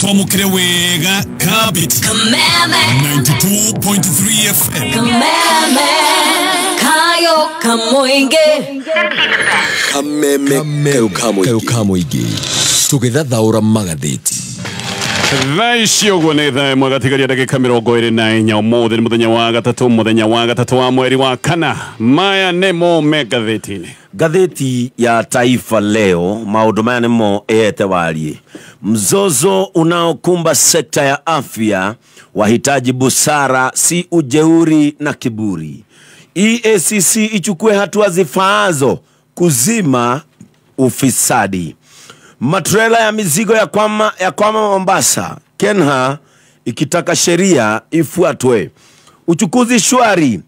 Twamukire wega kabiti Kameme 92.3 FM. Kameme Kayo kamoinge Kameme kayo kamoinge tugithathaura magatheti. Thaa ici ũguo nĩ thaa ĩmwe gatigaria ndagĩka 24 ũmũthĩ nĩ mũthenya wa gatatũ, mũthenya wa gatatũ wa mweri wa kana. Maya nĩmo me ngathĩti-inĩ. Ngathĩti ya Taifa Leo, maũndũ maya nĩmo ĩhete warie. Mzozo unaokumba sekta ya afya wahitaji busara, si ujeuri na kiburi. EACC ichukue hatua zifaazo kuzima ufisadi. Matrela ya mizigo ya kwama Mombasa, Kenha ikitaka sheria ifuatwe. Uchukuzi shwari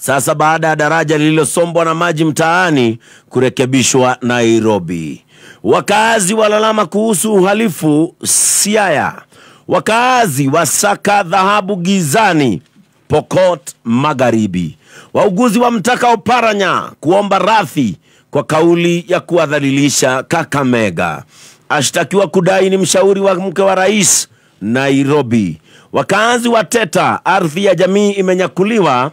sasa baada ya daraja lililosombwa na maji mtaani kurekebishwa Nairobi. Wakazi walalama kuhusu uhalifu Siaya. Wakazi wasaka dhahabu gizani Pokot Magharibi. Wauguzi wamtaka Oparanya kuomba radhi kwa kauli ya kuwadhalilisha Kakamega. Ashtakiwa kudai ni mshauri wa mke wa rais Nairobi. Wakazi wateta ardhi ya jamii imenyakuliwa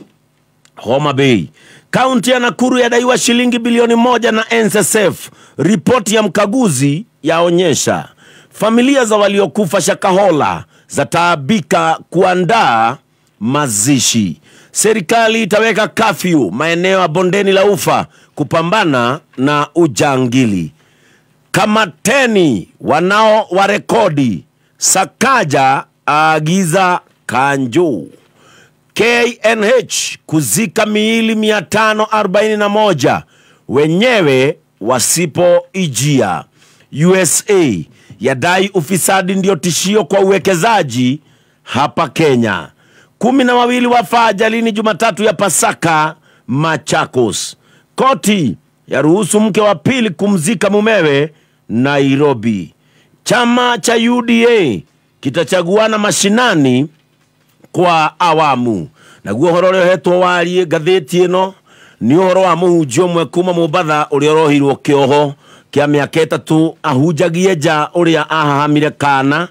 Homa Bay. Kaunti ya Nakuru yadaiwa shilingi bilioni 1 na NSSF. Ripoti ya mkaguzi yaonyesha. Familia za waliokufa Shakahola zataabika kuandaa mazishi. Serikali itaweka kafyu maeneo ya bondeni la ufa kupambana na ujangili. Kamateni wanao warekodi. Sakaja aagiza Kanju. KNH kuzika miili 541 wenyewe wasipoijia. USA yadai ufisadi ndio tishio kwa uwekezaji hapa Kenya. 12 wafa ajalini Jumatatu ya Pasaka Machakos. Koti yaruhusu mke wa pili kumzika mumewe Nairobi. Chama cha UDA kitachaguana mashinani kwa awamu. Naguo horo ũrĩa ũhetwo warie ngathĩti ĩno nĩ ũhoro wa mũhunjia ũmwe kuma Mombatha ũrĩa ũrohirwo kĩoho kĩa mĩaka 3 ahunjagie nja ũrĩa ahahamire kana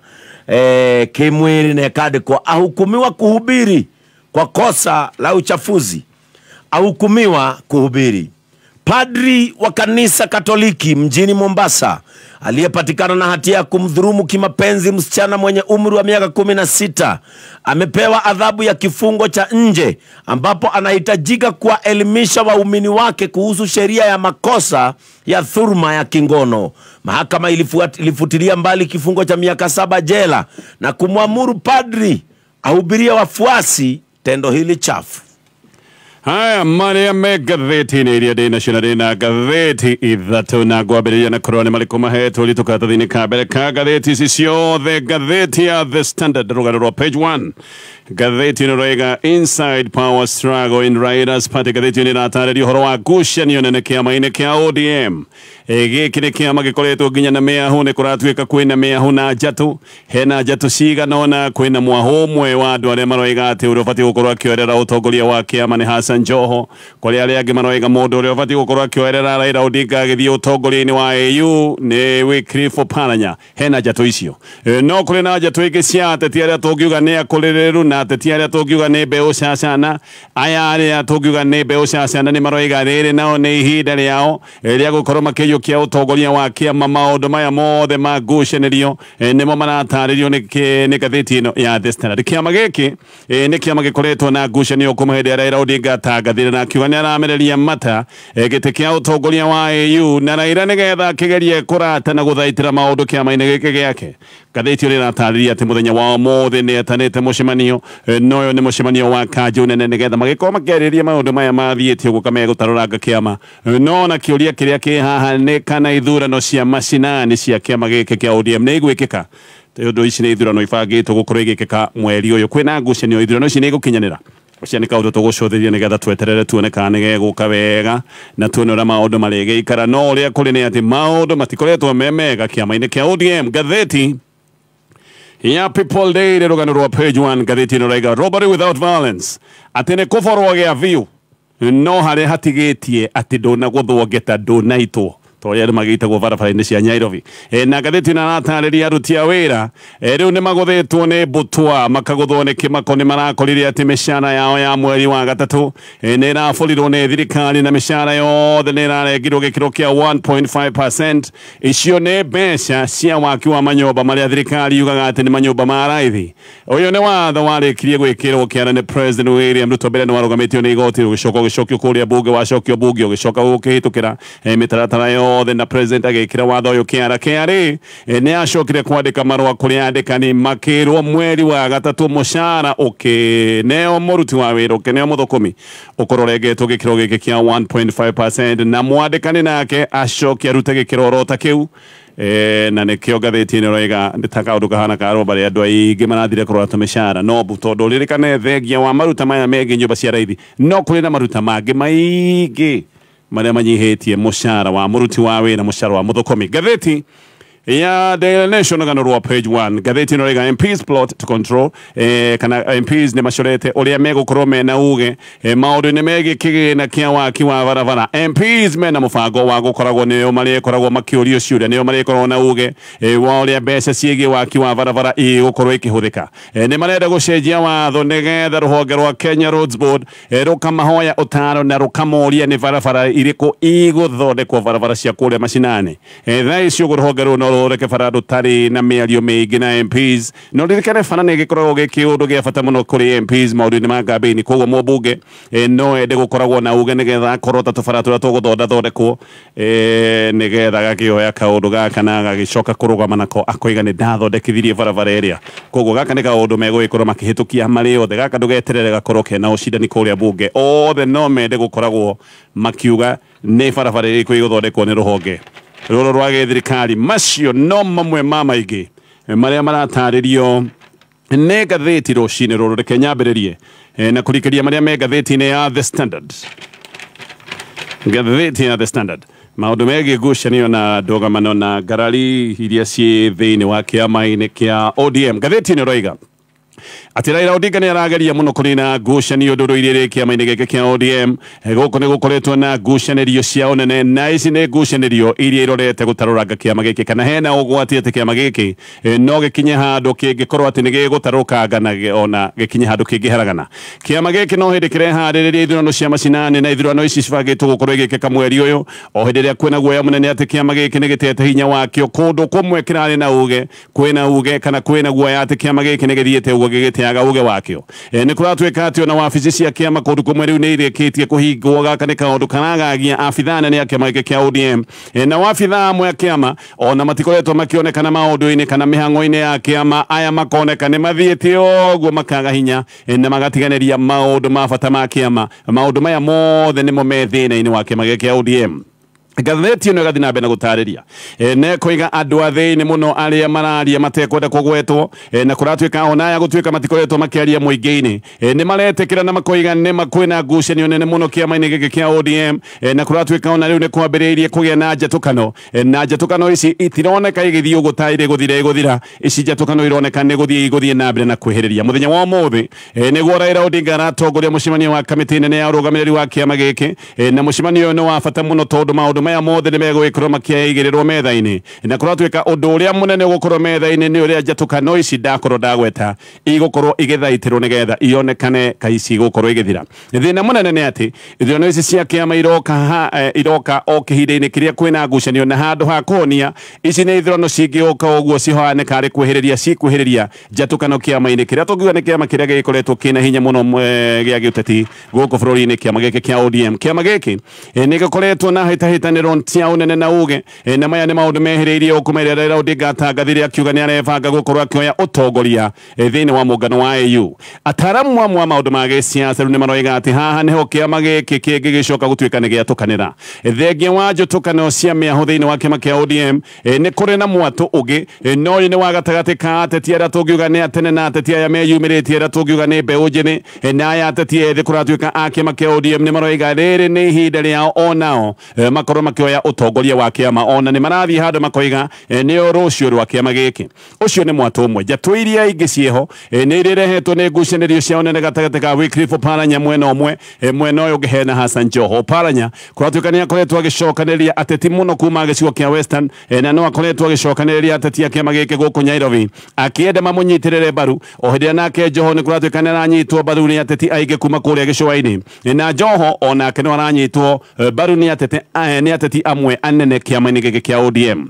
kĩmwĩrĩ na ĩkandĩkwo ahukumiwa kuhubiri kwa kosa la uchafuzi. Ahukumiwa kuhubiri. Padri wa kanisa Katoliki mjini Mombasa aliyepatikana na hatia ya kumdhulumu kimapenzi msichana mwenye umri wa miaka 16 amepewa adhabu ya kifungo cha nje, ambapo anahitajika kuwaelimisha waumini wake kuhusu sheria ya makosa ya dhuluma ya kingono. Mahakama ilifutilia mbali kifungo cha miaka 7 jela na kumwamuru padri ahubirie wafuasi tendo hili chafu. Haya marĩa me ngathĩti-inĩ iria ndĩ nacio na ndĩ na ngathĩti ithatũ na ngwambĩrĩria na kũrora nĩ marĩkũ mahetwo ritũ karatathi-inĩ ka mbere ka ngathĩti ici ciothe. Ngathĩti ya The Standard rũgano rwa page 1 ngathĩti ĩno ĩroiga Inside Power Struggle in Raila Party. Ngathĩti ĩno ĩratarĩria ũhoro wa ngucanio nene kĩama-inĩ kĩa ODM. Gĩkĩ nĩ kĩama gĩkoretwo nginya na mĩahũ, nĩ kũratuĩka kwĩna mĩahũ na njatũ, hena njatũ cigana ũna, kwĩna mwahũ ũmwe wa andũ arĩa maroiga atĩ ũrĩa ũbatiĩ gũkorwo akĩoerera ũtongoria wa kĩama nĩ Hassan Joho, kũrĩ arĩa angĩ maroiga mũndũ ũrĩa ũbatiĩ gũkorwo akĩoerera Raila Odinga agĩthiĩ ũtongoria-inĩ wa AU nĩ Wycliffe Oparanya. Hena njatũ icio. No kũrĩ na njatũ ingĩ cia ateti arĩa tũngiuga nĩ akũrĩrĩru na ateti arĩa tũngiuga nĩ mbeũ cacana. Aya arĩa tũngiuga nĩ mbeũ cacana nĩ maroiga rĩrĩ nao nĩ ihinda rĩao rĩa gũkorwo makĩiyũkia ũtongoria wa kĩama. Maũndũ maya mothe ma ngucanĩrio nĩmo maratarĩrio nĩ ngathĩti ĩno ya The Standard. Kĩama gĩkĩ nĩ kĩama gĩkoretwo na ngucanio kuma hĩndĩ ya Raila Odinga atangathire na akiuga nĩ aramereria mata gĩtĩ kĩa ũtongoria wa AU, na Raila nĩgetha akĩgerie kũrata na gũthaitĩra maũndũ kĩama-inĩ gĩkĩ gĩake. Ngathĩti ĩno ĩratarĩria atĩ mũthenya wa ũmũthĩ nĩ etanĩte mũcemanio, no ũyũ nĩ mũcemanio wa kanjũ nene nĩgetha magĩkorwo makĩarĩrĩria maũndũ maya mathiĩte ũguo kamegũtarũranga kĩama. No na kĩũria kĩrĩa kĩ haha nĩ kana ithurano cia macinani cia kĩama gĩkĩ kĩa ODM nĩ igwĩkĩka. Tondũ ici nĩ ithurano ibangĩtwo gũkorwo igĩkĩka mweri ũyũ, kwĩna ngucanio ithurano ici nĩ igũkinyanĩra. Ũcio nĩ kaũndũ tũgũcũthĩrĩria nĩgetha tweterere tuone kana nĩgegũka wega na tuone ũrĩa maũndũ marĩgĩikara. No ũrĩa kũrĩ nĩ atĩ maũndũ matikoretwo me mega kĩama-inĩ kĩa ODM. Ngathĩti ya People Daily rũgano rwa page 1 ngathĩti ĩno ĩrauga robbery without violence, atĩ nĩ kũborwo gĩa biũ no harĩa hatigĩtie atĩ ndũnagũthwo ngeta ndũnaitwo. ta ũrĩa andũ magĩitagwo barabara-inĩ cia Nairobi. Na ngathĩti ĩno ĩratarĩria aruti a wĩra rĩu nĩ magũthĩtwo nĩ mbũtwa, makagũthwo nĩ kĩmako, nĩ marakorire atĩ mĩcara yao ya mweri wa gatatũ nĩ ĩraburirwo nĩ thirikari na mĩcara yothe nĩ ĩrarengirwo gĩkĩro kĩa 1.5%. Icio nĩ mbeca cia waki wa manyũmba marĩa thirikari yugaga atĩ nĩ manyũmba ma raithi. Ũyũ nĩ watho warĩkirie gwĩkĩrwo kĩara nĩ President William Ruto, mbere nĩ warũgamĩtio nĩ igoti, ũgĩcoka ũgĩcokio kũrĩa bunge, wacokio bunge ũgĩcoka ũkĩhĩtũkĩra mĩtaratara yothe, na President agĩkĩra watho ũyũ kĩara. Kĩarĩ nĩ acokire kwandĩka marũa kũrĩ andĩkani makĩrwo mweri wa gatatũ mũcara ũkĩneo mũruti wa wĩra, ũkĩneo mũthũkũmi ũkorwo ũrengetwo gĩkĩro gĩkĩ kĩa 1.5%, na mwandĩkani nake acoke arute gĩkĩro oro ta kĩu. Na nĩkĩo ngathĩti ĩno ĩroiga nĩ ta kaũndũ kahana ka rũmba rĩa andũ aingĩ marathire kũrora tũmĩcara. No tondũ ririkane thengia wa maruta maya megiĩ nyũmba cia raithi, no kũrĩ na maruta mangĩ maingĩ marĩa manyihĩtie mũcara wa mũruti wa wĩra, mũcara wa mũthũkũmi. Ngathĩti ya Daily Nation rũgano rwa page 1, ngathĩti ĩno ĩroiga MPs plot to control, kana MPs nĩ macorete ũrĩa megũkorwo mena uge maũndũ-inĩ megiĩ kĩgĩna kĩa waki wa barabara. MPs mena mũbango wa gũkoragwo nĩo marĩkoragwo makĩũrio ciũria, nĩo marĩkoragwo na uge wa ũrĩa mbeca ciĩgiĩ waki wa barabara igũkorwo ikĩhũthĩka. Nĩ marenda gũcenjia watho nĩgetha rũhonge rwa Kenya Roads Board rũkamahoya ũtaro na rũkamoria nĩ barabara irĩkũ igũthondekwo, barabara cia kũrĩa macinani. Thaa ici ũguo rũhonge rũu no rũthondeke bara rũtarĩ na mĩario mĩingĩ na MPs. No ririkane bara nĩ gĩkoragwo gĩ kĩũndũ gĩa bata mũno kũrĩ MPs maũndũ-inĩ ma kambĩini, koguo mũmbunge no ende gũkoragwo na uge nĩgetha akorwo ta tũbara tũrĩa tũgũthondathondekwo, nĩgetha agakĩoya kaũndũ gaka na agagĩcoka kũrũgama nako akoiga nĩ ndathondekithirie barabara ĩrĩa. Koguo gaka nĩ kaũndũ megũgĩkorwo makĩhĩtũkia marĩ othe. Gaka ndũgeterere gakorwo kena ũcindani kũrĩa bunge, othe no mende gũkoragwo makiuga nĩ barabara ĩrĩkũ ĩgũthondekwo nĩ rũhonge rũrũ rwa gĩthirikari. Macio no mamwe ma maingĩ marĩa maratarĩrio nĩ ngathĩti rũcinĩ rũrũ. Reke nyambĩrĩrie na kũrikĩria marĩa me ngathĩti-inĩ ya The Standard. Ngathĩti ya The Standard, maũndũ megiĩ ngucanio na ndũgamano na ngarari iria ciĩ thĩinĩ wa kĩama-inĩ kĩa ODM. Ngathĩti ĩno ĩroiga atĩ Raila Odinga nĩ arageria mũno kũnina ngucanio ndũrũ iria irĩ kĩama-inĩ gĩkĩ kĩa ODM. Gũkũ nĩ gũkoretwo na ngucanĩrio cia ũnene, na ici nĩ ngucanĩrio iria irorete gũtarũranga kĩama gĩkĩ, kana hena ũgwati atĩ kĩama gĩkĩ no gĩkinye handũ kĩngĩkorwo atĩ nĩ gĩgũtarũkanga na ona gĩkinye handũ kĩngĩharagana. Kĩama gĩkĩ no hĩndĩ kĩreharĩrĩria ithurano cia macinani, na ithurano ici cibangĩtwo gũkorwo igĩkĩka mweri ũyũ, o hĩndĩ ĩrĩa kwĩna guoya mũnene atĩ kĩama gĩkĩ nĩ gĩtete hinya wakĩo kũndũ kũmwe kĩrarĩ na uge, kwĩna uge kana kwĩna guoya atĩ kĩama gĩkĩ nĩ gĩthiĩte ũguo gĩgĩteaga uge wakĩo. Nĩ kũratuĩka atĩ ona wabici cia kĩama kũndũ kũmwe rĩu nĩ irĩkĩtie kũhingwo. Gaka nĩ kaũndũ karagagia abithaa nene a kĩama gĩkĩ kĩa ODM, na wabithaa amwe a kĩama ona matikoretwo makĩonekana maũndũ-inĩ kana mĩhang'o-inĩ ya kĩama. Aya makoneka nĩ mathiĩte ũguo makaga hinya na magatiganĩria maũndũ ma bata ma kĩama. Maũndũ maya mothe nĩmo me thĩna-inĩ wa kĩama gĩkĩ kĩa ODM. Ngathĩti ĩno ĩgathiĩ na mbere na gũtarĩria nĩ koiga andũ a thĩinĩ mũno arĩa mararia matekwenda kũgwetwo, na kũratuĩka ona aya gũtuĩka matikoretwo makĩaria mũingĩ-inĩ, nĩ maretĩkĩra na makoiga nĩ makwĩna ngucanio nene mũno kĩama-inĩ gĩkĩ kĩa ODM, na kũratuĩka ona rĩu nĩ kwambĩrĩirie kũgĩa na njatũkano, na njatũkano ici itironeka igĩthiĩ ũguo ta irĩ gũthira igũthira. Ici njatũkano ironeka nĩ gũthiĩ igũthiĩ na mbere na kwĩhĩrĩria. Mũthenya wa ũmũthĩ nĩguo Raila Odinga aratongoria mũcemanio wa kamĩtĩ nene ya ũrũgamĩrĩri wa kĩama gĩkĩ, na mũcemanio ũyũ nĩ wa bata mũno tondũ maũndũ maya mothe nĩ megũgĩkorwo makĩigĩrĩrwo metha-inĩ, na kũratuĩka ũndũ ũrĩa mũnene ũgũkorwo metha-inĩ nĩ ũrĩa njatũkano ici ndakorwo ndagweta igũkorwo igĩthaitĩrwo nĩgetha ionekane ka ici igũkorwo igĩthira. Thĩna mũnene nĩ atĩ ithurano ici cia kĩama iroka o kĩhinda-inĩ kĩrĩa kwĩna ngucanio, na handũ ha kũhonia ici nĩ ithurano cingĩũka ũguo cihane karĩ kwĩhĩrĩria cikwĩhĩrĩria njatũkano kĩama-inĩ kĩrĩa tũngiuga nĩ kĩama kĩrĩa gĩkoretwo kĩna hinya mũno gĩa gĩũteti gũkũ bũrũri-inĩ, kĩama gĩkĩ kĩa ODM. Kĩama gĩkĩ nĩ gĩkoretwo na hĩtahĩtanĩro cia ũnene na uge, na maya nĩ maũndũ mehĩrĩirie ũkũmerera Raila Odinga atangathire akiuga nĩ arebanga gũkorwo akĩoya ũtongoria thĩinĩ wa mũngano wa AU. Ataramu amwe a maũndũ ma gĩsiasa rĩu nĩ maroiga atĩ haha nĩho kĩama gĩkĩ kĩngĩ gĩcoka gũtuĩka nĩ gĩatũkanĩra. Thengia wa njũtũkano cia mĩahũ thĩinĩ wa kĩama kĩa ODM, nĩ kũrĩ na mwatũ ũngĩ, no ũyũ nĩ wa gatagatĩ ka ateti arĩa tũngiuga nĩ atene na ateti aya meyumĩrĩtie arĩa tũngiuga nĩ mbeũ njĩthĩ, na aya ateti ethĩ. Kũratuĩka a kĩama kĩa ODM nĩ maroiga rĩrĩ nĩ ihinda rĩao onao makorwo makĩoya ũtongoria wa kĩama ona nĩ marathiĩ handũ makoiga nĩo rũciũ rwa kĩama gĩkĩ. Ũcio nĩ mwatũ ũmwe. Njatũ iria ingĩ ciĩho nĩ irehetwo nĩ ngucanĩrio cia ũnene gatagatĩ ka Wycliffe Oparanya mwena ũmwe, mwena ũyũ ũngĩ hena Hassan Joho. Oparanya kũratuĩka nĩ akoretwo agĩcokanĩrĩria ateti mũno kuma gĩcigo kĩa Western, na no akoretwo agĩcokanĩrĩria ateti a kĩama gĩkĩ gũkũ Nairobi akĩenda mamũnyitĩrĩre mbaru. O hĩndĩ ĩrĩa nake Joho nĩ kũratuĩka nĩ aranyitwo mbaru nĩ ateti aingĩ kuma kũrĩa gĩcũa-inĩ, na Joho onake no aranyitwo mbaru nĩ ateti amwe anene kĩama-inĩ gĩkĩ kĩa ODM.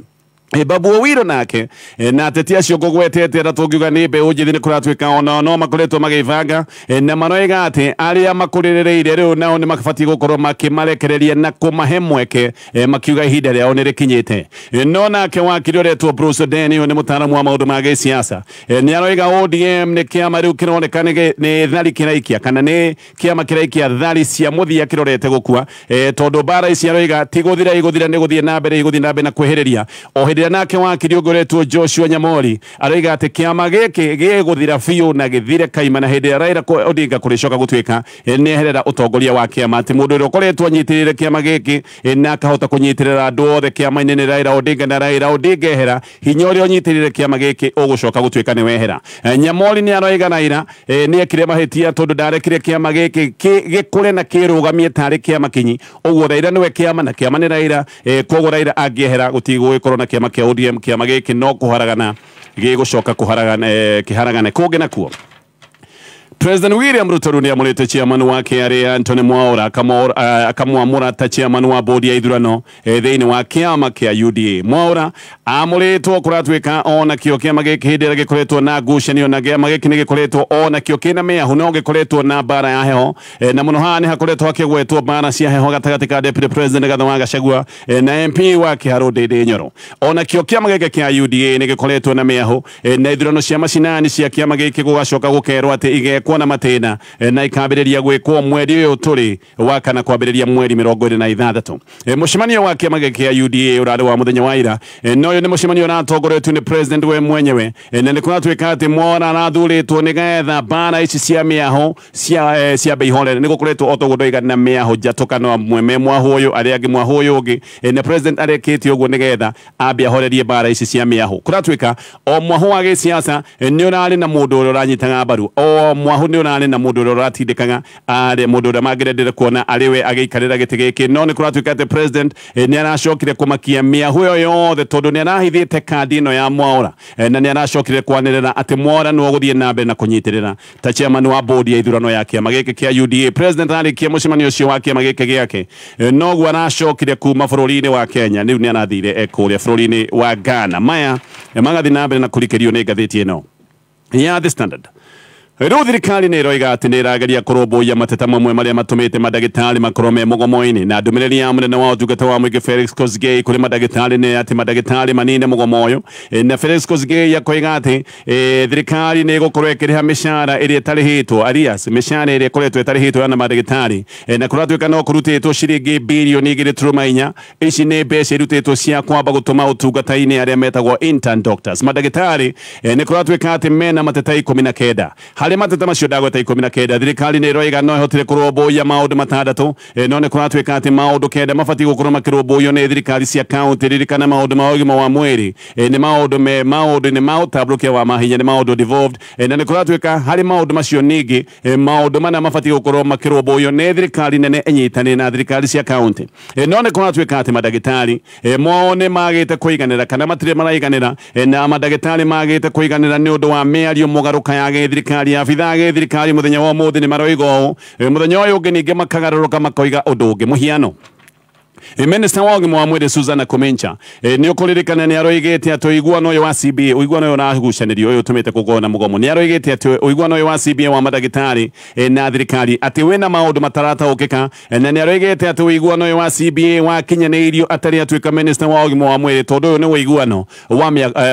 Babu Owino nake na ateti acio ngũgwetete arĩa tũngiuga nĩ mbeũ njĩthĩ nĩ kũratuĩka onao no makoretwo magĩbanga, na maroiga atĩ arĩa makũrĩrĩire rĩu nao nĩ mabatiĩ gũkorwo makĩmarekereria na kũmahe mweke, makiuga ihinda rĩao nĩ rĩkinyĩte. No nake wakiri ũretwo Bruce Odeni, ũyũ nĩ mũtaaramu wa maũndũ ma gĩsiasa, nĩ aroiga ODM nĩ kĩama rĩu kĩroneka nĩ thari kĩraikia kana nĩ kĩama kĩraikia thari cia mũthia kĩrorete gũkua, tondũ mbara ici aroiga ti gũthira igũthira, nĩ gũthiĩ na mbere igũthiĩ na mbere na kwĩhĩrĩria. O hĩndĩ ĩrĩa nake wakiri ũngĩ ũretwo Joshua Nyamori aroiga atĩ kĩama gĩkĩ gĩgũthira biũ na gĩthire kaima, na hĩndĩ ĩrĩa Raila Odinga kũrĩcoka gũtuĩka nĩ eherera ũtongoria wa kĩama, atĩ mũndũ ũrĩa ũkoretwo anyitĩrĩire kĩama gĩkĩ na akahota kũnyitĩrĩra andũ othe kĩama-inĩ nĩ Raila Odinga, na Raila Odinga ehera hinya ũrĩa ũnyitĩrĩire kĩama gĩkĩ ũgũcoka gũtuĩka nĩ wehera. Nyamori nĩ aroiga Raila nĩ ekire mahĩtia tondũ ndarekire kĩama gĩkĩ gĩkũre na kĩrũgamie tarĩ kĩama kinyi, ũguo Raila nĩwe kĩama na kĩama nĩ Raila, koguo Raila angĩehera gũtigũgĩkorwo na kĩama kĩa ODM, kĩama gĩkĩ no kũharagana gĩgũcoka kũharagana, kĩharagane kũngĩ nakuo. President William Ruto rĩu nĩamũrĩte chairman wa KRA Anthony Mwaura akamwamũra ta chairman wa bodi ya ithurano thĩinĩ wa kĩama kĩa UDA. Mwaura amũrĩtwo kũratuĩka ona kĩo kĩama gĩkĩ hĩndĩ ĩrĩa gĩkoretwo na ngucanio, na kĩama gĩkĩ nĩ gĩkoretwo ona kĩo kĩna mĩahu no gĩkoretwo na mbara ya heho, na mũno haha nĩ hakoretwo hakĩgwetwo mbara cia heho gatagatĩ ka Deputy President Rigathi wa Gachagua na MP wa Kiharu Ndindi Nyoro. Ona kĩo kĩama gĩkĩ kĩa UDA nĩ gĩkoretwo na mĩahu, na ithurano cia macinani cia kĩama gĩkĩ gũgacoka gũkerwo atĩ igekwo na matĩna, na ikambĩrĩria gwĩkwo mweri ũyũ tũrĩ wa kana kwambĩrĩria mweri 26. Mũcemanio wa kĩama gĩkĩ kĩa UDA ũrarĩ wa mũthenya wa ira, na ũyũ nĩ mũcemanio ũratongoretio nĩ president we mwenyewe, na nĩ kũratuĩka atĩ Mwaura arathurĩtwo nĩgetha mbara ici cia mĩaho cia bei horere, nĩ gũkoretwo o toguo ndoiga na mĩaho njatũkano amwe me mwahu ũyũ arĩa angĩ mwahu ũyũ ũngĩ, na president arekĩte ũguo nĩgetha ambe ahorerie mbara ici cia mĩaho. Kũratuĩka o mwahu wa gĩsiasa nĩ ũrarĩ na mũndũ ũrĩa ũranyitaga mbaru, o mwahu nĩ ũrarĩ na mũndũ ũrĩa ũratindĩkaga arĩ mũndũ ũrĩa mangĩrendire kuona arĩ we agĩikarĩra gĩtĩ gĩkĩ, no nĩ kũratuĩka atĩ president nĩ aracokire kũmakia mĩahu ĩyo yothe tondũ nĩ arahithĩte kandi ĩno ya Mwaura, na nĩ aracokire kwanĩrĩra atĩ Mwaura nĩwe ũgũthiĩ na mbere na kũnyitĩrĩra ta chairman wa bodi ya ithurano ya kĩama gĩkĩ kĩa UDA. President arĩkia mũcemanio ũcio wa kĩama gĩkĩ gĩake, noguo aracokire kuma bũrũri-inĩ wa Kenya, rĩu nĩ arathire kũrĩa bũrũri-inĩ wa Ghana. Maya magathiĩ na mbere na kũrikĩrio nĩ ngathĩti ĩno ya The Standard. Rĩu thirikari nĩ ĩroiga atĩ nĩ ĩrageria kũrũmbũiya mateta mamwe marĩa matũmĩte mandagĩtarĩ makorwo me mũgomo-inĩ, na ndũmĩrĩri ya mũnene wa ũtungata wa mũingĩ Felix Kosgei kũrĩ mandagĩtarĩ nĩ atĩ mandagĩtarĩ manine mũgomo ũyũ, na Felix Kosgei akoiga atĩ thirikari nĩ ĩgũkorwo ĩkĩrĩha mĩcara ĩrĩa ĩtarĩhĩtwo, arrears, mĩcara ĩrĩa ĩkoretwo ĩtarĩhĩtwo ya mandagĩtarĩ, na kũratuĩka no kũrutĩtwo ciringi birioni 2.4. Ici nĩ mbeca irutĩtwo cia kwamba gũtũma ũtungata-inĩ arĩa metagwo intern doctors. Mandagĩtarĩ nĩ kũratuĩka atĩ mena mateta 19. Harĩ mateta macio ndagweta 19, thirikari nĩ ĩroiga no ĩhotire kũrũmbũiya maũndũ matandatũ, no nĩ kũratuĩka atĩ maũndũ 9 mabatiĩ gũkorwo makĩrũmbũiyo nĩ thirikari cia kaũntĩ. Ririkana maũndũ ma ũgima wa mwĩrĩ nĩ maũndũ me maũndũ nĩ ma ũtambũrũkia wa mahinya, nĩ maũndũ devolved, na nĩ kũratuĩka harĩ maũndũ macio ningĩ maũndũ mana mabatiĩ gũkorwo makĩrũmbũiyo nĩ thirikari nene ĩnyitanĩire na thirikari cia kaũntĩ. No nĩ kũratuĩka atĩ mandagĩtarĩ mo nĩ magĩte kũiganĩra kana matirĩ maraiganĩra, na mandagĩtarĩ magĩte kũiganĩra nĩ ũndũ wa mĩario mũgarũka ya gĩthirikari. Abithaa a gĩthirikari mũthenya wa ũmũthĩ nĩ maroiga ũũ, mũthenya ũyũ ũngĩ ningĩ makagarũrũka makoiga ũndũ ũngĩ. Mũhiano, Minister wa ũgima wa mwĩrĩ Susan Komencha nĩ ũkũririkana nĩ aroigĩte atĩ ũiguano ũyũ wa CBA, ũiguano ũyũ ũragucanĩrio ũyũ ũtũmĩte kũgwo na mũgomo, nĩ aroigĩte atĩ ũiguano ũyũ wa CBA wa mandagĩtarĩ na thirikari atĩ wĩna maũndũ matarataũkĩka, na nĩ aroigĩte atĩ ũiguano ũyũ wa CBA wakinyanĩirio atarĩ atuĩka minister wa ũgima wa mwĩrĩ tondũ ũyũ nĩ ũiguano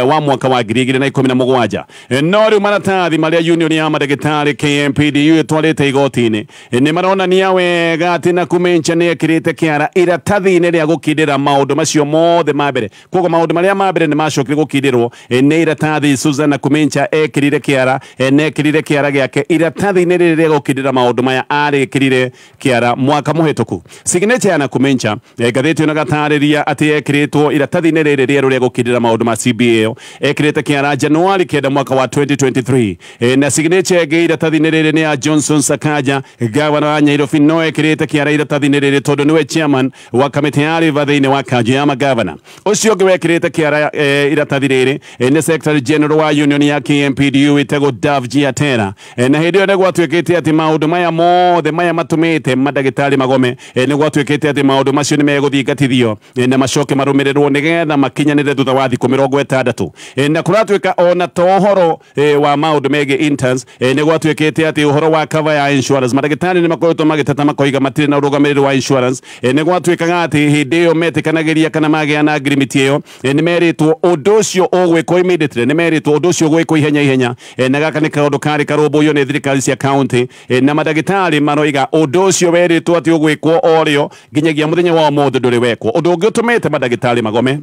wa mwaka wa 2017. No rĩu maratathi marĩa union ya mandagĩtarĩ KMPDU ĩtwarĩte igoti-inĩ nĩ maronania wega atĩ Nakumencha nĩ ekĩrĩte kĩara iratathi iratathi-inĩ rĩa gũkindĩra maũndũ macio mothe ma mbere. Koguo maũndũ marĩa ma mbere nĩ macokire gũkindĩrwo nĩ iratathi Susan Nakhumicha ekĩrire kĩara, nekĩrire kĩara gĩake iratathi-inĩ rĩrĩ rĩa gũkindĩra maũndũ maya arĩkĩrire kĩara mwaka mũhĩtũku. Signature ya Nakhumicha ngathĩti ĩno gatarĩria atĩ ekĩrĩtwo iratathi-inĩ rĩrĩ rĩerũ rĩa gũkindĩra maũndũ ma CBA ekĩrĩte kĩara Januari 9 mwaka wa 2023. Na signature ĩngĩ iratathi-inĩ rĩrĩ nĩ ya Johnson Sakaja, gavana wa Nairobi, no ekĩrĩte kĩara iratathi-inĩ rĩrĩ tondũ nĩwe chairman wa kamĩtĩ ya River thĩinĩ wa kanjũ ya magavana. Ũcio ũngĩ wekĩrĩte kĩara iratathi rĩrĩ nĩ Secretary General wa Union ya KMPDU ĩtagwo Davji Atera. Na hĩndĩ ĩyo nĩ gwatuĩkĩte atĩ maũndũ maya mothe maya matũmĩte mandagĩtarĩ magome, nĩ gwatuĩkĩte atĩ maũndũ macio nĩ megũthingatithio na macoke marũmĩrĩrwo nĩgetha makinyanĩre thutha wa thikũ 60. Na kũratuĩka ona to ũhoro wa maũndũ megiĩ interns, nĩ gwatuĩkĩte atĩ ũhoro wa cover ya insurance mandagĩtarĩ nĩ makoretwo magĩteta makoiga matirĩ na ũrũgamĩrĩri wa insurance. Nĩ gwatuĩkaga atĩ hĩndĩ ĩyo metĩkanagĩria kana magĩa na agreement ĩyo nĩ merĩtwo ũndũ ũcio ũgwĩkwo immediately, nĩ merĩtwo ũndũ ũcio ũgwĩkwo ihenya ihenya. Na gaka nĩ kaũndũ karĩ karũmbũiyo nĩ thirikari cia county, na mandagĩtarĩ maroiga ũndũ ũcio werĩtwo atĩ ũgwĩkwo o rĩo nginyagia mũthenya wa ũmũthĩ ndũrĩ wekwo. Ũndũ ũngĩ ũtũmĩte mandagĩtarĩ magome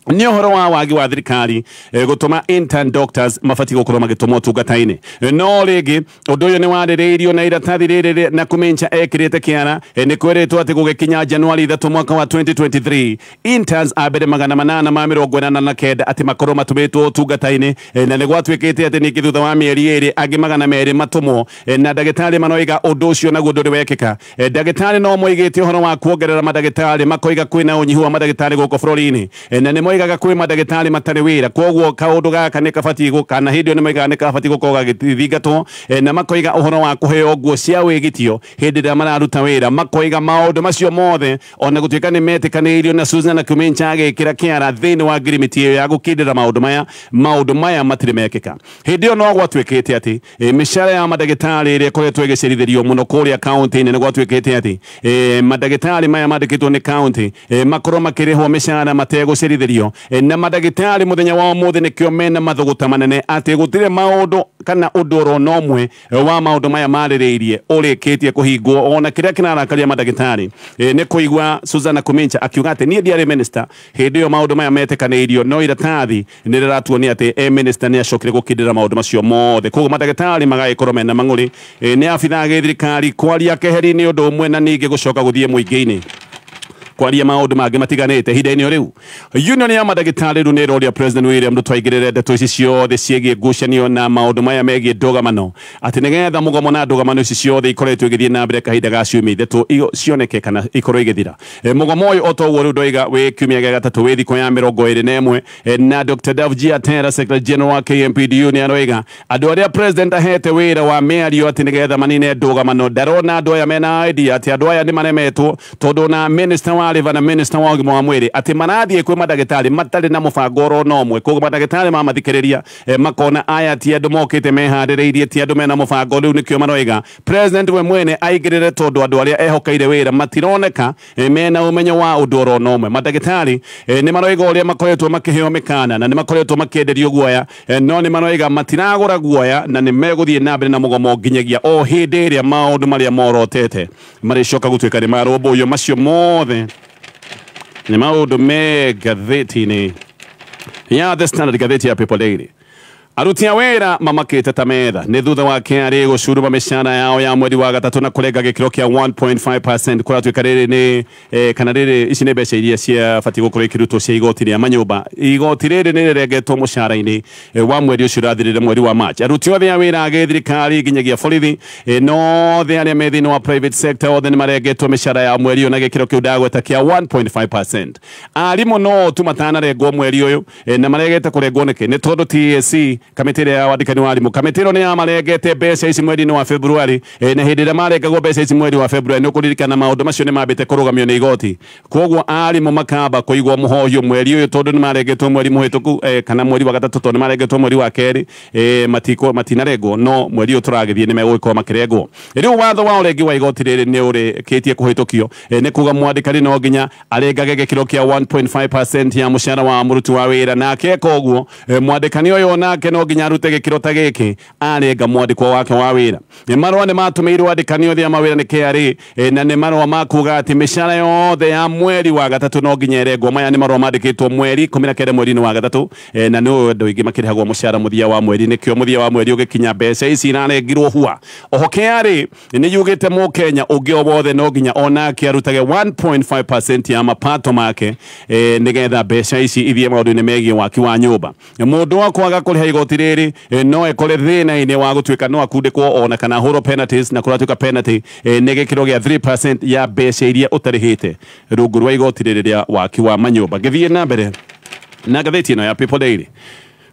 nĩ ũhoro wa wagi wa thirikari gũtũma intern doctors mabatiĩ gũkorwo magĩtũmwo ũtungata-inĩ. No rĩngĩ ũndũ ũyũ nĩ warĩrĩirio na iratathi rĩrĩ Nakhumicha ekĩrĩte kĩara. Nĩ kwĩrĩtwo atĩ gũgĩkinya Januari 3 mwaka wa 2023 interns a mbere 889 atĩ makorwo matũmĩtwo ũtungata-inĩ, na nĩ gwatuĩkĩte atĩ ningĩ thutha wa mĩeri 2 angĩ 200 matũmwo, na ndagĩtarĩ maroiga ũndũ ũcio naguo ndũrĩ wekĩka. Ndagĩtarĩ no moigĩte ũhoro wa kuongerera mandagĩtarĩ, makoiga kwĩna ũnyihu wa mandagĩtarĩ gũkũ bũrũri-inĩ, na nĩ moigaga kwĩ mandagĩtarĩ matarĩ wĩra, koguo kaũndũ gaka nĩ kabatiĩ gũka, na hĩndĩ ĩyo nĩ moigaga nĩ kabatiĩ gũkorwo gagĩthingatwo, na makoiga ũhoro wa kũheo nguo cia wĩgitio hĩndĩ ĩrĩa mararuta wĩra. Makoiga maũndũ macio mothe ona gũtuĩka nĩ metĩkanĩirio na Susan Nakhumicha agĩkĩra kĩara thĩinĩ wa ngirimiti ĩyo ya gũkindĩra maũndũ maya matirĩ mekĩka. Hĩndĩ ĩyo no gwatuĩkĩte atĩ mĩcara ya mandagĩtarĩ ĩrĩa ĩkoretwo ĩgĩcerithĩrio mũno kũrĩa kaunti-inĩ, nĩ gwatuĩkĩte atĩ mandagĩtarĩ maya mandĩkĩtwo nĩ kaunti makorwo makĩrĩhwo mĩcara mategũcerithĩrio, na mandagĩtarĩ mũthenya wa ũmũthĩ nĩkĩo mena mathũgũta manene atĩ gũtirĩ maũndũ kana ũndũ oro na ũmwe wa maũndũ maya marĩrĩirie ũrĩkĩtie kũhingwo. Ona kĩrĩa kĩrarakaria mandagĩtarĩ nĩ kũigua Susan Nakhumicha akiuga atĩ niĩ ndiarĩ minister hĩndĩ ĩyo maũndũ maya metĩkanĩirio, no iratathi nĩ rĩratuonia atĩ minister nĩ acokire gũkindĩra maũndũ macio mothe. Koguo mandagĩtarĩ magagĩkorwo mena mang'ũrĩ nĩ abithaa a gĩthirikari kwaria keheri nĩ ũndũ ũmwe na ningĩ gũcoka gũthiĩ mũingĩ-inĩ kwaria maũndũ mangĩ matiganĩte ihinda-inĩ o rĩu. Union ya mandagĩtarĩ rĩu nĩ ĩroria President William Ruto aingĩrĩre ndeto ici ciothe ciĩgiĩ ngucanio na maũndũ maya megiĩ ndũgamano, atĩ nĩgetha mũgomo na ndũgamano ici ciothe ikoretwo igĩthiĩ na mbere kahinda ga ciumia 3 cioneke kana ikorwo igĩthira. Mũgomo ũyũ o toguo rĩu ndoiga wĩ kiumia gĩa gatatũ wĩ thikũ ya 21, na Dr. Davji Atera, Secretary General wa KMPDU, nĩ aroiga andũ arĩa President ahete wĩra wa mĩario atĩ nĩgetha manine ndũgamano, ndarona andũ aya mena idea atĩ andũ aya nĩ maremetwo tondũ na minister wa River na minister wa ũgima wa mwĩrĩ atĩ marathiĩ kwĩ mandagĩtarĩ matarĩ na mũbango oro na ũmwe. Koguo mandagĩtarĩ mamathikĩrĩria makona aya ti andũ mokĩte meharĩrĩirie, ti andũ mena mũbango. Rĩu nĩkĩo maroiga President we mwene aingĩrĩre tondũ andũ arĩa ehokeire wĩra matironeka mena ũmenyo wa ũndũ oro na ũmwe. Mandagĩtarĩ nĩ maroiga ũrĩa makoretwo makĩheo mĩkana na nĩ makoretwo makĩenderio guoya, no nĩ maroiga matiragũra guoya na nĩ megũthiĩ na mbere na mũgomo nginyagia o hĩndĩ ĩrĩa maũndũ marĩa morotete marĩcoka gũtuĩka nĩ marũmbũiyo. Macio mothe nĩ maũndũ me ngathĩti-inĩ ya The Standard, ngathĩti ya People Daily. Aruti a wĩra mamakĩte ta metha nĩ thutha wa KRA gũcuruma mĩcara yao ya mweri wa gatatũ na kũrenga gĩkĩro kĩa 1.5%. Kũratuĩka rĩrĩ nĩ kana rĩrĩ ici nĩ mbeca iria ciabatiĩ gũkorwo ikĩrutwo cia igoti rĩa manyũmba. Igoti rĩrĩ nĩ rĩrengetwo mũcara-inĩ wa mweri ũcio ũrathirire mweri wa March. Aruti othe a wĩra a gĩthirikari nginyagia borithi no othe arĩa me thĩinĩ wa private sector othe nĩ marengetwo mĩcara ya mweri ũyũ na gĩkĩro kĩu ndagweta kĩa 1.5%. Arimũ no tu matanarengwo mweri ũyũ, na maregete kũrengwo nĩkĩ? Nĩ tondũ TSC, kamĩtĩ ĩrĩa ya wandĩkani wa arimũ, kamĩtĩ ĩno nĩ yamarengete mbeca ici mweri-inĩ wa February, na hĩndĩ ĩrĩa marengagwo mbeca ici mweri wa February nĩ ũkũririkana maũndũ macio nĩ mambĩte kũrũgamio nĩ igoti. Koguo arimũ makamba kũigwo mũhohio mweri ũyũ tondũ nĩ marengetwo mweri mũhĩtũku, kana mweri wa gatatũ tondũ nĩ marengetwo mweri wa kerĩ, matinarengwo, no mweri ũyũ tũragĩthiĩ nĩ megũgĩkorwo makĩrengwo. Rĩu watho wa ũrengi wa igoti rĩrĩ nĩ ũrĩkĩtie kũhĩtũkio, nĩ kuga mwandĩkani no nginya arengage gĩkĩro kĩa 1.5% ya mũcara wa mũruti wa wĩra, na akeka ũguo mwandĩkani ũyũ onake no nginya arute gĩkĩro ta gĩkĩ arenga mwandĩkwo wake wa wĩra. Marũa nĩ matũmĩirwo andĩkani othe a mawĩra nĩ KRA, na nĩ marũa ma kuga atĩ mĩcara yothe ya mweri wa gatatũ no nginya ĩrengwo. Maya nĩ marũa mandĩkĩtwo mweri 19 mweri-inĩ wa gatatũ, na nĩ andũ aingĩ makĩrĩhagwo mũcara mũthia wa mweri, nĩkĩo mũthia wa mweri ũgĩkinya mbeca ici irarengirwo hua. Oho KRA nĩ yugĩte mũkenya ũngĩ o wothe no nginya onake arutage 1.5% ya mapato make, nĩgetha mbeca ici ithiĩ maũndũ-inĩ megiĩ waki wa nyũmba. Mũndũ wa kwaga kũrĩha igoti rĩrĩ, no ekore thĩna-inĩ wa gũtuĩka no akundĩkwo ona kana ahũrwo penalties, na kũratuĩka penalty nĩ gĩkĩro gĩa 3% ya mbeca iria ũtarĩhĩte rungu rwa igoti rĩrĩ rĩa waki wa manyũmba. Ngĩthiĩ na mbere na ngathĩti ĩno ya People Daily.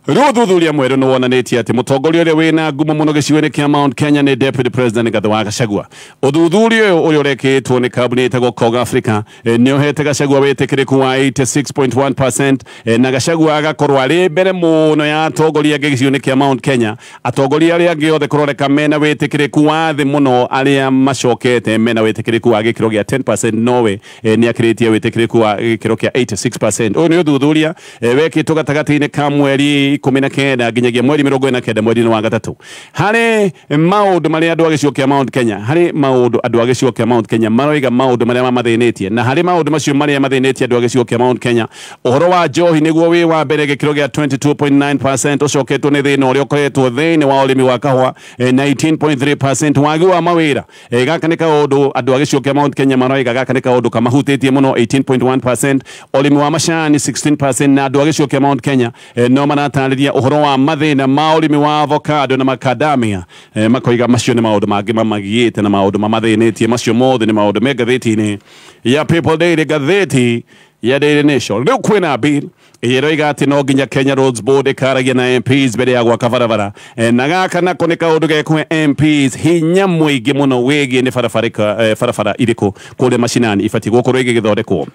Rĩu ũthuthuria mwerũ nĩ wonanĩtie atĩ mũtongoria ũrĩa wĩna ngumo mũno gĩcigo-inĩ kĩa Mount Kenya nĩ Deputy President Rigathi wa Gachagua. Ũthuthuria ũyũ ũrĩa ũrekĩtwo nĩ kambuni ĩtagwo Cog Africa, nĩ ũhete Gachagua wĩtĩkĩrĩku wa 86.1%, na Gachagua agakorwo arĩ mbere mũno ya atongoria angĩ gĩcigo-inĩ kĩa Mount Kenya. Atongoria arĩa angĩ othe kũroneka mena wĩtĩkĩrĩku wa thĩ mũno, arĩa macokete mena wĩtĩkĩrĩku wa gĩkĩro gĩa 10%, nowe nĩ akĩrĩtie wĩtĩkĩrĩku wa gĩkĩro kĩa 86%. Ũyũ nĩ ũthuthuria wekĩtwo gatagatĩ-inĩ ka mweri 19 nginyagia mweri 49 mweri-inĩ wa gatatũ. Harĩ maũndũ marĩa andũ a gĩcigo kĩa Mount Kenya, harĩ maũndũ andũ a gĩcigo kĩa Mount Kenya maroiga maũndũ marĩa mamathĩnĩtie, na harĩ maũndũ macio marĩa mathĩnĩtie andũ a gĩcigo kĩa Mount Kenya, ũhoro wa njohi nĩguo wĩ wa mbere gĩkĩro gĩa 22.9%, ũcoketwo nĩ thĩna ũrĩa ũkoretwo thĩinĩ wa ũrĩmi wa kahũa, 19.3%, wagi wa mawĩra, gaka nĩ kaũndũ andũ a gĩcigo kĩa Mount Kenya maroiga gaka nĩ kaũndũ kamahutĩtie mũno 18.1%, ũrĩmi wa macani 16%, na andũ a gĩcigo kĩa Mount Kenya no maratarĩria ũhoro wa mathĩna ma ũrĩmi wa avocado na macadamia, makoiga macio nĩ maũndũ mangĩ mamagiĩte na maũndũ mamathĩnĩtie. Macio mothe nĩ maũndũ me ngathĩti-inĩ ya People Daily, ngathĩti ya Daily Nation. Rĩu kwĩna bill ĩroiga atĩ no nginya Kenya Roads Board ĩkaragia na MPs mbere ya gwaka barabara, na gaka nako nĩ kaũndũ gekũhe MPs hinya mũingĩ mũno wĩgiĩ nĩ barabara irĩkũ kũrĩa macinani ibatiĩ gũkorwo igĩgĩthondekwo.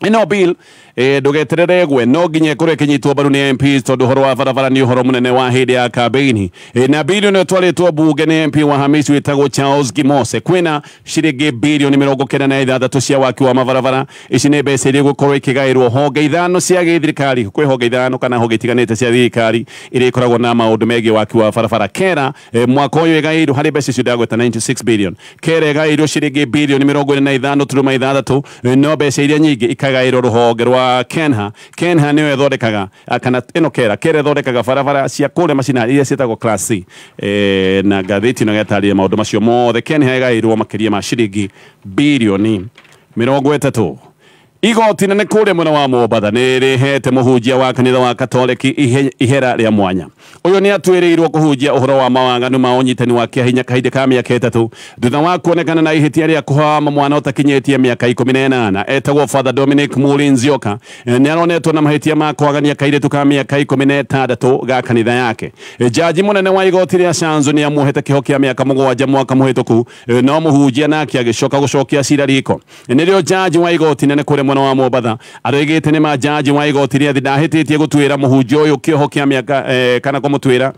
Ĩno bill ndũgeterere gwe no nginya ĩkorwo ĩkĩnyitwo mbaru nĩ MPs tondũ ũhoro wa barabara nĩ ũhoro mũnene wa hĩndĩ ya kambĩini. Na bill ĩno ĩtwarĩtwo mbunge nĩ MP wa Hamisi wĩtagwo Charles Gimose. Kwĩna ciringi bilioni 96 cia waki wa mabarabara. Ici nĩ mbeca iria igũkorwo ikĩgaĩrwo honge ithano cia gĩthirikari. Kwĩ honge ithano kana honge itiganĩte cia thirikari iria ikoragwo na maũndũ megiĩ waki wa barabara. Kera mwaka ũyũ ĩgaĩirwo harĩ mbeca icio ndagweta 96 billion. Kera ĩgaĩirwo ciringi bilioni 45.6, no mbeca iria nyingĩ ikagaĩrwo rũhonge rwa Kenha. Kenha nĩyo ĩthondekaga kana ĩno Kera ĩthondekaga barabara cia kũrĩa macinani iria ciĩtagwo Class C. Na ngathĩti ĩno ĩgatarĩria maũndũ macio mothe. Kenha ĩgaĩirwo makĩria ma ciringi bilioni 30. Igoti nene kũrĩa mwena wa Mombatha nĩ rĩhete mũhunjia wa kanitha wa Katoliki ihera rĩa mwanya. Ũyũ nĩ atuĩrĩirwo kũhunjia ũhoro wa mawaganu ma ũnyitani wa kĩahinya kahinda ka mĩaka 3 thutha wa kuonekana na ihĩtia rĩa kũhama mwana ũtakinyĩtie mĩaka 18. Etagwo Father Dominic Muri Nzioka. Nĩ aronetwo na mahĩtia ma kwagania kairĩtu ka mĩaka 16 ga kanitha yake. Jaji mũnene wa igoti rĩa Shanzu nĩ amuohete kĩoho kĩa mĩaka 7 mwaka mũhĩtũku, no mũhunjia nake agĩcoka gũcokia cira riko. Nĩrĩo jaji wa igoti nene kũrĩa mwena wa Mombatha aroigĩte nĩ ma jaji wa igoti rĩa thĩ ndahĩtĩtie gũtuĩra mũhunjia ũyũ kĩoho kĩa mĩaka kana kũmũtuĩra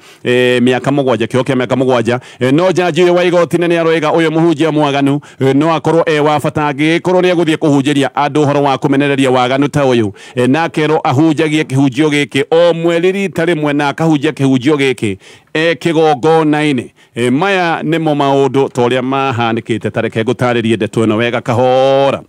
mĩaka 7, kĩoho kĩa mĩaka 7, no jaji ũyũ wa igoti nene aroiga ũyũ mũhunjia mwaganu no akorwo e wa bata angĩkorwo nĩ egũthiĩ kũhunjĩria andũ ũhoro wa kũmenereria waganu ta ũyũ, na akerwo ahunjagie kĩhunjio gĩkĩ o mweri rita rĩmwe na akahunjia kĩhunjio gĩkĩ kĩgongona-inĩ. Maya nĩmo maũndũ ta ũrĩa mahanĩkĩte. Ta reke ngũtarĩrie ndeto ĩno wega kahora.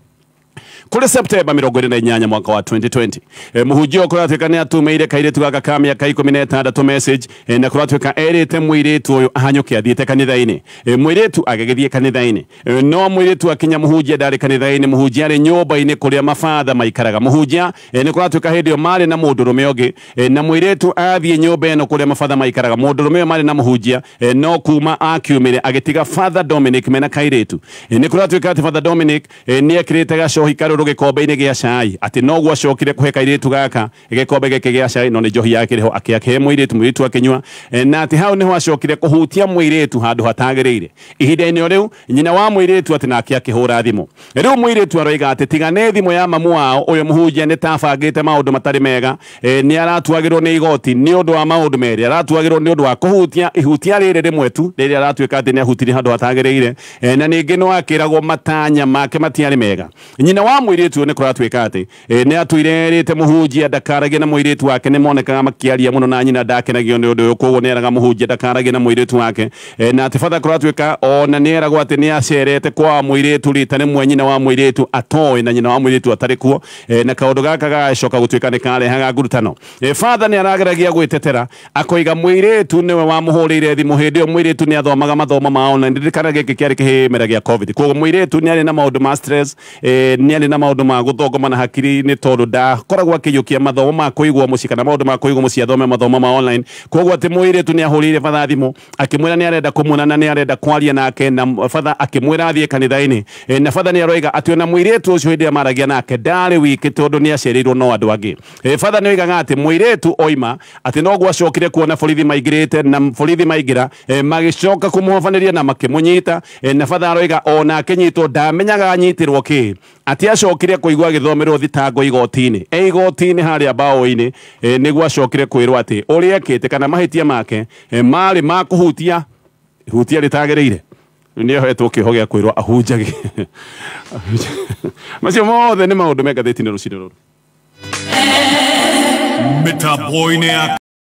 Kũrĩ Septemba 28 mwaka wa 2020, mũhunjia kũratuĩka nĩ atũmĩire kairĩtu gaka ka mĩaka 16 message, na kũratuĩka erĩte mũirĩtu ũyũ ahanyũke athiĩte kanitha-inĩ. Mũirĩtu agĩgĩthiĩ kanitha-inĩ, no mũirĩtu akinya mũhunjia ndarĩ kanitha-inĩ. Mũhunjia arĩ nyũmba-inĩ kũrĩa mabatha maikaraga. Mũhunjia nĩ kũratuĩka hĩndĩ ĩyo marĩ na mũndũrũme ũngĩ, na mũirĩtu athiĩ nyũmba ĩno kũrĩa mabatha maikaraga, mũndũrũme ũyũ marĩ na mũhunjia, no kuma akiumire agĩtiga Father Dominic mena kairĩtu. Nĩ kũratuĩka atĩ Father Dominic nĩ ekĩrĩte gacohi karũrũ gĩkombe-inĩ gĩa cai, atĩ noguo acokire kũhe kairĩtu gaka gĩkombe gĩkĩ gĩa cai, no nĩ njohi yakĩrĩ ho, akĩhe mũirĩtu, mũirĩtu akĩnyua, na atĩ hau nĩho acokire kũhutia mũirĩtu handũ hatagĩrĩire. Ihinda-inĩ o rĩu nyina wa mũirĩtu atĩ nake akĩhũra thimũ. Rĩu mũirĩtu aroiga atĩ tiga nĩ thimũ ya mamu wao, ũyũ mũhunjia nĩ tabangĩte maũndũ matarĩ mega, nĩ aratuagĩrwo nĩ igoti nĩ ũndũ wa maũndũ merĩ. Aratuagĩrwo nĩ ũndũ wa kũhutia ihutia rĩrĩ rĩmwe tu rĩrĩa aratuĩka atĩ nĩ ahutirie handũ hatagĩrĩire, na ningĩ no akĩragwo matanya make matiarĩ mega. Nyina wa mũirĩtu nĩ kũratuĩka atĩ nĩ atũire erĩte mũhunjia ndakaragie na mũirĩtu wake, nĩ monekaga makĩaria mũno na nyina ndakenagio nĩ ũndũ ũyũ, koguo nĩ eraga mũhunjia ndakaragie na mũirĩtu wake. Na atĩ batha kũratuĩka ona nĩ eragwo atĩ nĩ acerete kwa mũirĩtu rita rĩmwe nyina wa mũirĩtu atoĩ na nyina wa mũirĩtu atarĩ kuo, na kaũndũ gaka gagacoka gũtuĩka nĩ karehaga ngurutano. Father nĩ arageragia gwĩtetera akoiga mũirĩtu nĩwe wamũhũrĩire thimũ hĩndĩ ĩyo mũirĩtu nĩ athomaga mathomo ma online, ndirikana gĩkĩ kĩarĩ kĩhĩmera gĩa covid, koguo mũirĩtu nĩ arĩ na maũndũ ma stress, nĩ arĩ na maũndũ ma gũthongoma na hakiri nĩ tondũ ndakoragwo akĩiyũkia mathomo ma kũigwo mũciĩ kana maũndũ ma kũigwo mũciĩ athome mathomo ma online, koguo atĩ mũirĩtu nĩ ahũrĩire batha thimũ akĩmwĩra nĩ arenda kũmuona na nĩ arenda kwaria nake, na batha akĩmwĩra athiĩ kanitha-inĩ, na batha nĩ aroiga atĩ ona mũirĩtu ũcio hĩndĩ ĩrĩa maragia nake ndarĩ wiki tondũ nĩ acereirwo no andũ angĩ. Batha nĩ oigaga atĩ mũirĩtu oima atĩ noguo acokire kuona borithi maingĩrĩte, na borithi maingĩra magĩcoka kũmũhobanĩria na makĩmũnyita, na batha aroiga ona akĩnyitwo ndamenyaga anyitĩrwo kĩ, atĩ acokire kũigua agĩthomerwo thitango igoti-inĩ, igoti-inĩ harĩa mbaũ-inĩ, nĩguo acokire kwĩrwo atĩ ũrĩa ekĩte kana mahĩtia make marĩ ma kũhutia hutia rĩtagĩrĩire, nĩ ohetwo kĩoho gĩa kwĩrwo ahunjage. Macio mothe nĩ maũndũ me ngathĩti-inĩ rũcinĩ rũrũ. Mĩtambo-inĩ ya